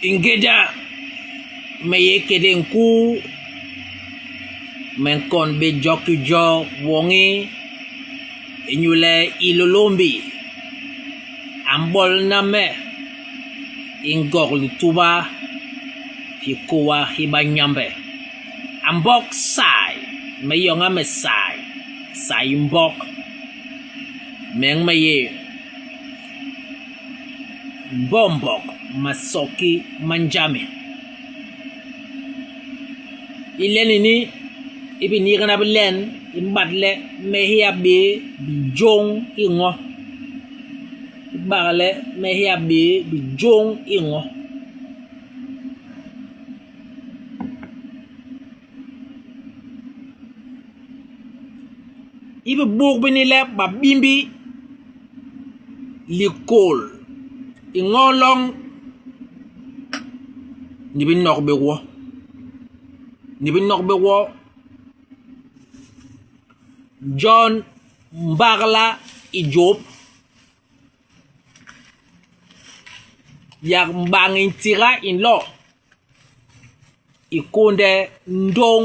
I ngéda me yé ikédé nkuu, me nkon bé jo ki jo woñi inyule Hilôlômbi a mbolna me i Ngog Lituba, hikôa hi Banyambe. A mbok sai, me yoña me sai, sai i mbok. Me me yé mbombok masoki ma Njame. I len ini, i biniigana bi len i mbat le me héya bé bijôñ i ño. I bak le me héya bé bijôñ i ño. I bibuk bini le babimbi likôl i ño loñ ndi bi nok bé gwo ndi bi nok bé gwo jon mbagla i jôp yak mbañ i ntiga i nlo i kônde ndôñ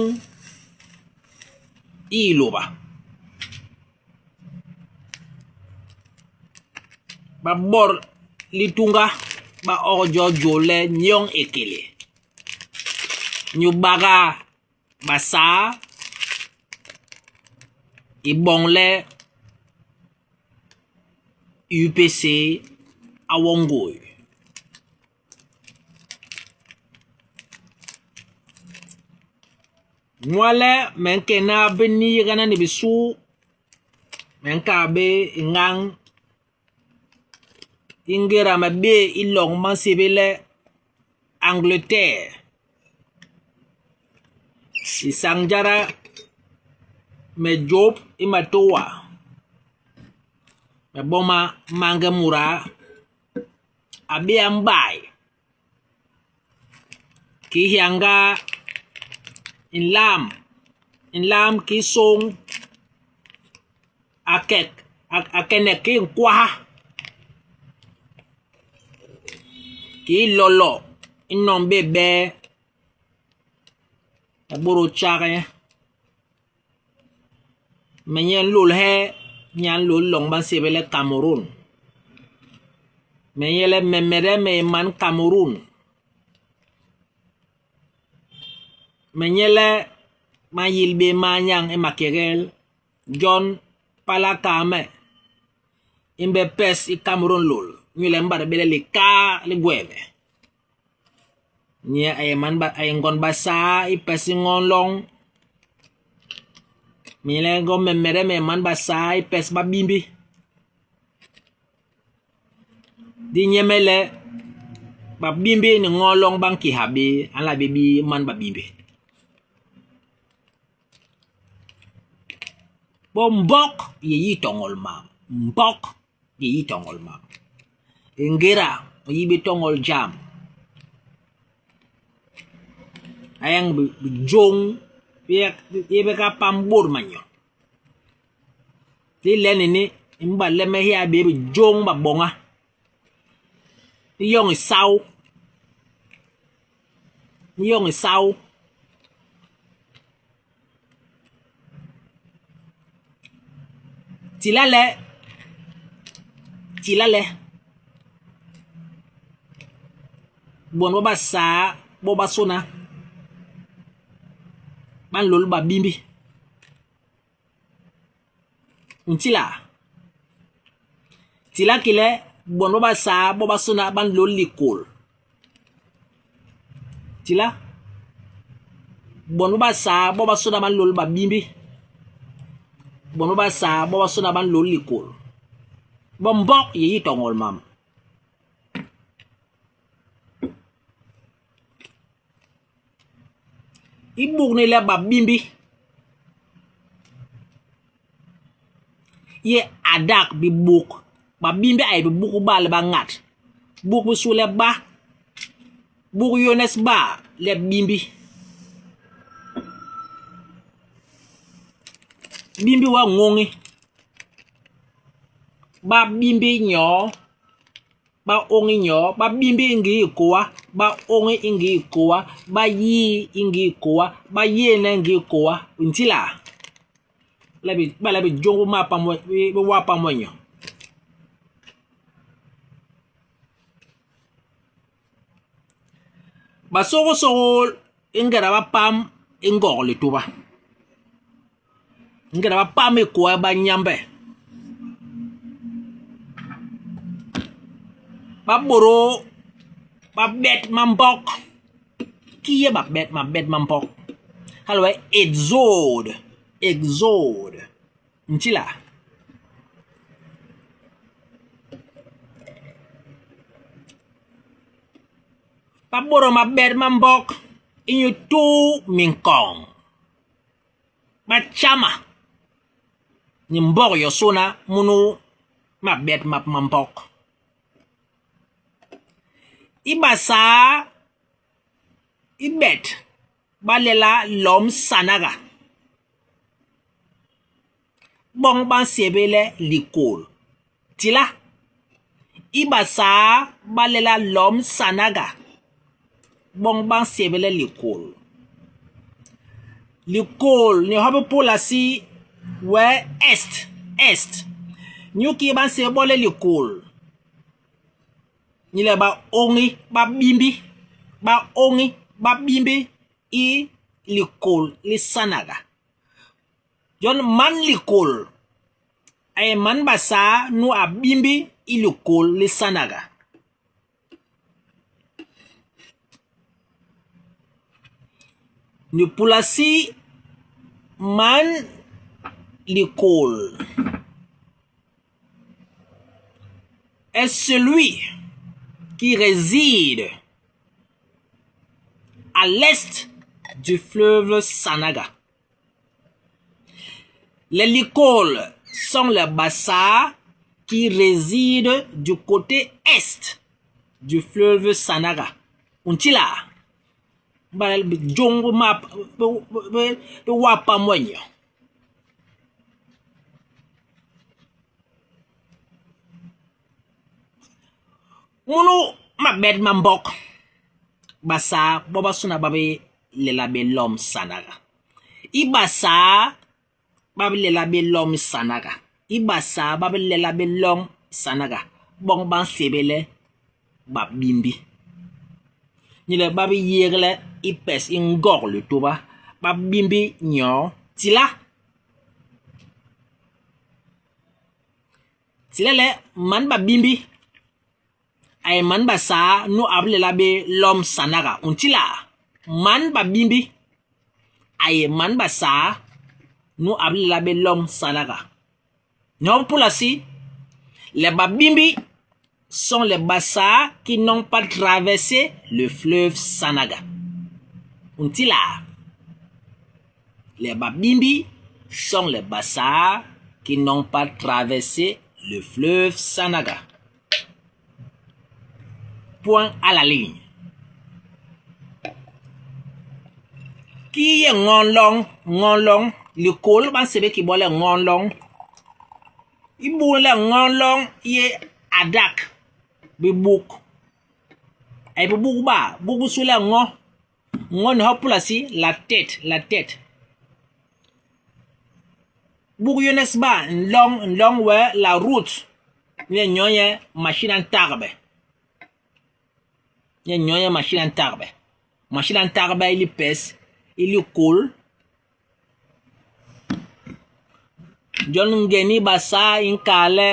i iloba. Ba bot litunga ba ok jo jôl le Nyoñ Ekele nyu baga Basaa i boñ le UPC a wo ngôi. Nwa le me nkena biniigana ni bisu, me nkal bé i ngañ i ngéda me bé i loñ ba nsébél le Angleterre. Lisañ jada me jôp i matôa, me boma mañge muda a bé a mbay kii hiañgaa i nlam i nlam kii sôñ a kek a kenek kii nkwaha kii lolo i nom bé bee a bôdôl tjak nye. Me nye nlôl he nye a nlôl loñ ba nsébél le Kamerun. Me nye le memede me yé man Kamerun. Me nye le ma yil bé manyañ i makégél, jon pala kaa me imbe pes i Kamerun nlôl inyule me mbada bé le likaa li gwé me. Nye a yé man a yé ngond Basaa i pes i ño loñ. Me le ngo memede me man Basaa i pes Babimbi. Di nyemhe le Babimbi ni ño loñ ba nkiha bé, a nla bé bii man Babimbi. Bo mbok i yé i toñol mam, mbok i yé i toñol mam. I ngéda u yi bé toñol jam, a yañ bijôñ bi bi ga pam bôt manyo. Ndi i len ini, i mbat le me héya bé bijôñ ba boña, ni yoñ isaô, ni yoñ isaô. Tila le, tila le, bon ba Basaa bobasôna ba nlôl Babimbi. U ntila? Tila ki le, bon ba Basaa bobasôna ba nlôl Likôl. Tila, bon ba Basaa bobasôna ba nlôl Babimbi. Bon ba Basaa bobasôna ba nlôl Likôl. Bo mbok i yé i toñol mam. I buk ni le babimbi i yé adak bibuk babimbi a yé bibuk ba le ba ñat buk bisu le ba buk yônhes ba le bimbi bimbi wee ñoñ ba bimbi nyoo. Ba oñ i nyoo, ba bimbi i ngii hikôa, ba oñ i ngii hikôa, ba yii i ngii hikôa, ba yééne i ngii hikôa. U nti laa? Ba le bijôñ bi ma pam we, bi waa pam we nyoo. Basôgôlsôgôl i ngéda ba pam i Ngog Lituba, i ngéda ba pam i hikôa ba Nyambe, ba bôdôl ba bet mambok. Kii yé mabet mabet ma mbok? Hala wee exode, exode. Ntila. Ba bôdôl mabet ma mbok inyu tuu minkoñ, ba tjama ni mbok yosôna munu mabet map ma mbok. I Basaa, i bet ba lela Lom Sanaga, bon ba nsébél le Likôl. Tila. I Basaa ba lela Lom Sanaga, bon ba nsébél le Likôl. Likôl ni hop Pulasi wee Est, Est. Inyuki ba nsébél bo le Likôl? Ni le ba ôñi, ba bimbi, ba ôñi, ba bimbi i likôl li Sanaga. Jon man likôl a yé man Basaa nu a bimbi i likôl li Sanaga. Ni Pulasi man likôl est celui qui réside à l'est du fleuve Sanaga. Les Likols sont les Bassas qui résident du côté est du fleuve Sanaga. Untila, jong map be wapa mwenyo. Munu mabet ma mbok, Basaa bobasôna ba bé lela bé lom Sanaga. I Basaa ba bi lela bé lom Sanaga. I Basaa ba bi lela bé loñ Sanaga. Bon ba nsébél le Babimbi. Ni le ba bi yégle i pes i Ngog Lituba, ba bimbi nyoo Tila. Tila le man Babimbi a yé man Basaa nu a bi lela bé lom Sanaga. U ntila man Babimbi a yé man Basaa nu a bi lela bé lom Sanaga. Ni hop Pulasi, les Babimbi sont les Basaa qui n'ont pas traversé le fleuve Sanaga. U ntila les Babimbi sont les Basaa qui n'ont pas traversé le fleuve Sanaga. Point à la ligne. Kii yé ño loñ? Ño loñ, likôl ba nsébél ki bo le ño loñ. I buk le ño loñ i yé adak bibuk. A yé bibuk ba, buk bisu le ño. Ño ni hop pulasi la tête, la tête. Buk yônôs ba, nloñ, nloñ wee la route. Ni le nyo nyen machine a ntagbe. Ni le nyo nyen machine a ntagbe. Machine a ntagbe i lipes, i likôl. Jon ngén i Basaa i nkal le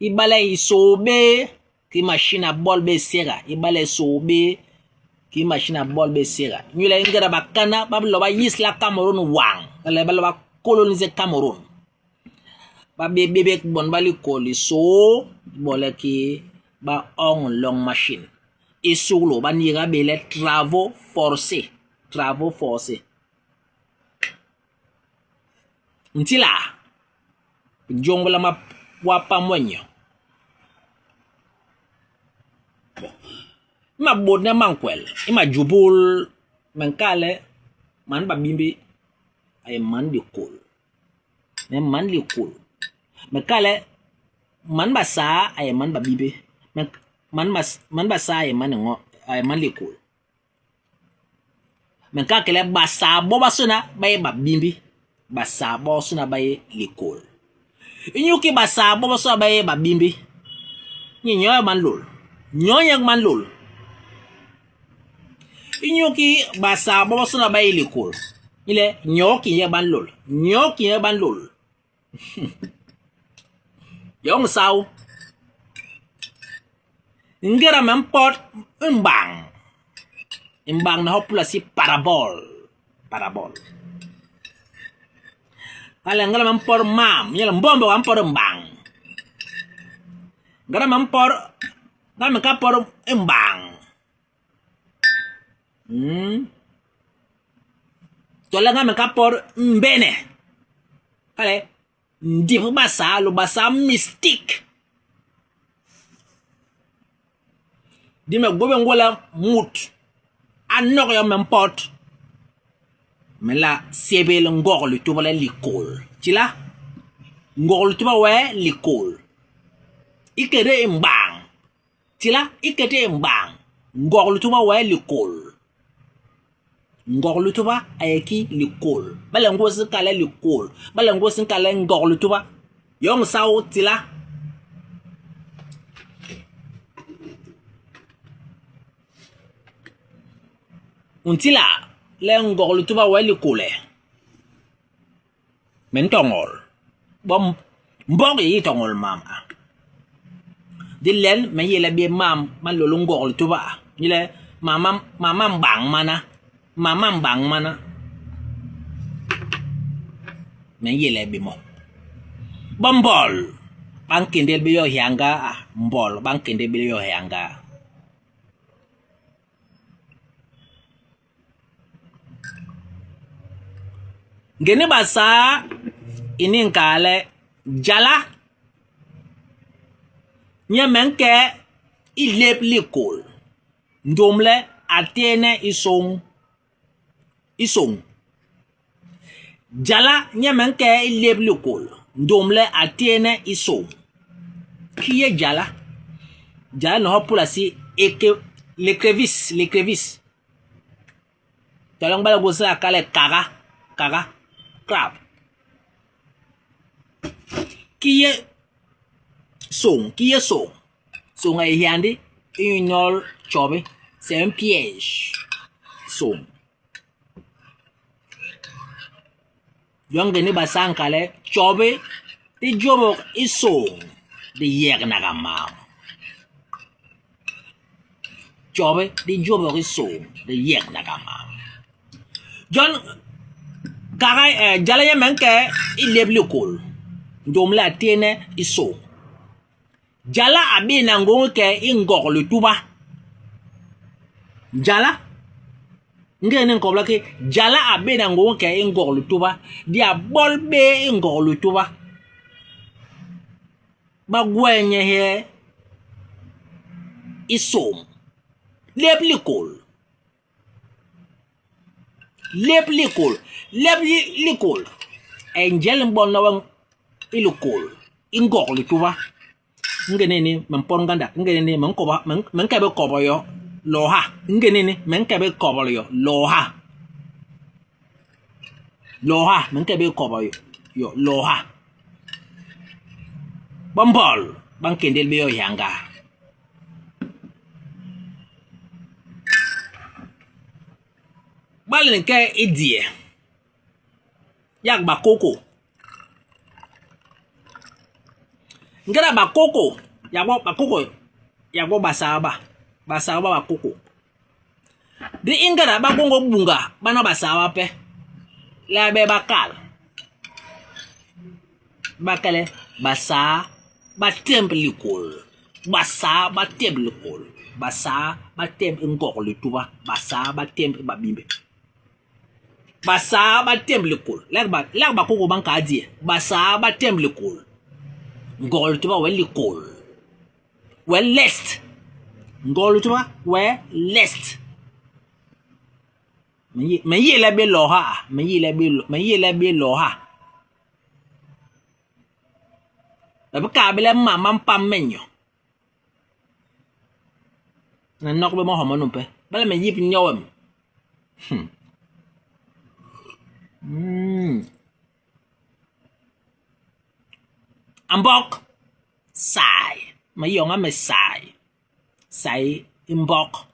ibale i sôô bé ki machine a bol bé séga. Ibale i sôô bé ki machine a bol bé séga. Inyule i ngéda bakana ba bi lo ba yis la Cameroun wañ, le ba lo ba coloniser Cameroun. Ba bé bebek bon ba likôl li sôô bo le ki ba oñ nloñ machine. I suklu ba niiga bé le travaux forcés, travaux forcés. Ntila, bijôñ bi nlama wa pam we nyo. I mabôdne ma nkwel, i majubul, me nkal le man Babimbi a yé man likôl. Me man likôl. Me kal le man Basaa a yé man Babibe. Me. Man man Basaa a yé man a yé man likôl. Me nkal ki le Basaa bobasôna ba yé babimbi, Basaa bobasôna ba yé likôl. Inyuki Basaa bobasôna ba yé babimbi? Nye nyoo ba nlôl, nyoo nyen ba nlôl. Inyuki Basaa bobasôna ba yé likôl? Ni le nyoo ki nyen ba nlôl, nyoo ki nyen ba nlôl. Yoñ saô. Ngéda me mpot mbañ, mbañ ni hop pulasi parabole, parabole. Hala ngéda me mpot mam, nye le mbombog a mpot mbañ. Ngéda me mpot, ngéda me nka pot mbañ. Hmm. Tole nga me ka pot mbene. Kale ndip Basaa lo Basaa mystique. Di me gwé bé ngôñ le mut a nok yom me mpot. Me nla sébél ngok lituba le likôl. Tila ngok lituba wee likôl. Ikété mbañ. Tila ikété mbañ, ngok lituba wee likôl. Ngok lituba a yé ki likôl. Ba le ngwés nkal le likôl, ba le ngwés nkal le ngok lituba. Yoñ saô tila. U ntila le ngok lituba wee likôl e? Me ntoñol bo mbok i toñol mam a. Di len me yé le bé mam ma nlôl ngok lituba ni le mam ma mbañ mana, mam ma mbañ mana me yé le bé mo. Bo mbol ba nkendel bé yo hiañgaa, mbol ba nkendel bé yo hiañgaa. Ngéni Basaa ini nkaa le jala nye me nke i lép likôl ndôm le a tééne i soñ i soñ. Jala nye me nke i lép likôl ndôm le a tééne i soñ. Kii yé jala? Jala ni hop pulasi l'écrevisse l'écrevisse. Tole ngbala gosi a kal le kaga, kaga, crabe. Kii yé soñ? Kii yé soñ? Soñ a yé hiandi inyu nol tjobi. C'est un piège. Soñ. Jon ngéni Basaa nkal le tjobi di jôbôk i soñ di yégnaga mam. Tjobi di jôbôk i soñ di yégnaga mam. Jon kaka eh, jala nye me nke i lép likôl ndôm le a tééne i soñ. Jala a bééna ngôñ i ke i ngok lituba. Jala ngeñ ni nkobla ki jala a bééna ngôñ i ke i ngok lituba, di a bol bé i ngok lituba. Ba gwé nye he i sôm lép likôl. Lép likôl, lép likôl a njel mbol na wañ i likôl i ngok lituba. Ngene ni me mpot ngandak, ngene ni me nkoba me nke bé kobo yo loo ha. Ngene ni me nke bé kobo yo loo ha. Loo ha me nke bé kobo yo loo ha. Ba mbol ba nkendel bé yo hiañgaa. Ba le nke i diye yak bakoko. Ngéda bakoko yak bo bakoko yak bo basaa ba basaa ba bakoko. Ndi i ngéda ba gwé ngôñ bunga bana basaa bape le a bé ba kal ba kal le basaa ba témb likôl, basaa ba témb likôl, basaa ba témb i ngok lituba, basaa ba témb i babimbe. Basaa ba témb likôl. Lak ba lak bakoko ba nkaa diye. Basaa ba témb likôl. Ngok lituba wee likôl. Wee l'est. Ngok lituba wee l'est. Me yé le bé loo ha, me yé le bé me yé le bé loo ha. Me bi kal bé le mam ma mpam me nyo. Me nok bé mo homa numpe. Bale me yip nyo wem. A mbok sai, ma yoña me sai, sai i mbok.